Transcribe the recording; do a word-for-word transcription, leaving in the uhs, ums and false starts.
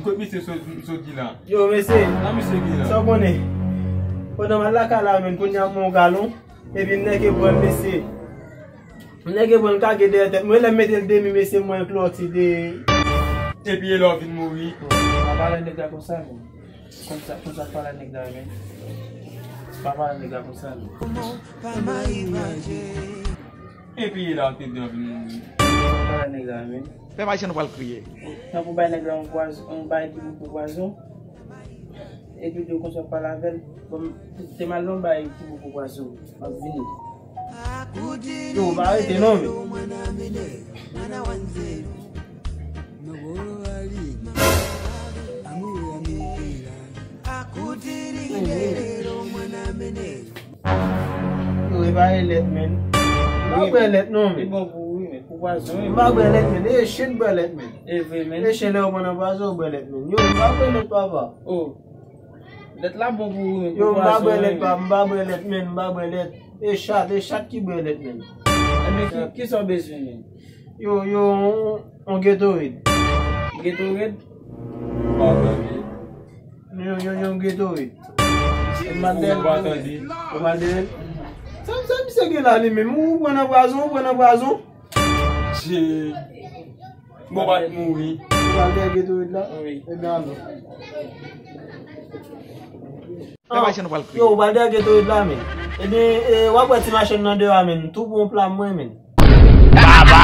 Kot misye sot, sot ki la? Yo, mesye. La misye ki la? Sa w konnen? Pandan m al lakay la, menm, kounye a m pran yon galon. Epi m nèke pran l, mesye. M nèke pran l kage dèyè tèt mwen. Lè m mete l demi, mesye, m wè yon klòti de. Epi e lè w vin mouri. Pa pale nèg la konsa, menm. Konsa, konsa pa pale nèg la, menm. Pa pale nèg la konsa, menm. Epi e la w te di w vin mouri. Pa pale nèg la, menm. Pèp Ayisyen, nou pral kriye. Tankou bay nèg la yon pwazon, yon bay ki bout pou pwazon. Epi di w konsa w pale avè l. Bon, te m al nan bay ki bout pou pwazon. M ap vini. Yo, ou pa rete non, men. Yo, e pa e lèt, men. M pa bwè lèt non, men. Li bon pou ou wi, men. Pou pwazon wi. M pa bwè lèt, men. E chen bwè lèt, men. E vre, men. E chen lè yo pran nan pwazon, yo bwè lèt, men. Yo, m pa bwè lèt, papa. Oh. Lèt la bon pou ou, men. Yo, m pa bwè lèt, papa. M pa bwè lèt, men. M pa bwè lèt. E chat, e chat ki bwè lèt, men. Ebyen, ki, ki sa w bezwen, men? Yo, yo, yon, yon Gatorade. Gatorade? Yo, yo, yon Gatorade. Ou pa tande. Ou pa tande? Sa, sa misye gen la li menm? Ou pran nan pwazon, ou pran nan pwazon? Che. Bon, bat mouri. Ou pa gen Gatorade la? Wi. Ebyen, ale. Pèp Ayisyen, nou pral kriye. Yo, ou pa gen Gatorade la, men. Ebyen, e, w ap wè ti machann nan deyò a, men. Tou pou yon pla mwen, men. Baba!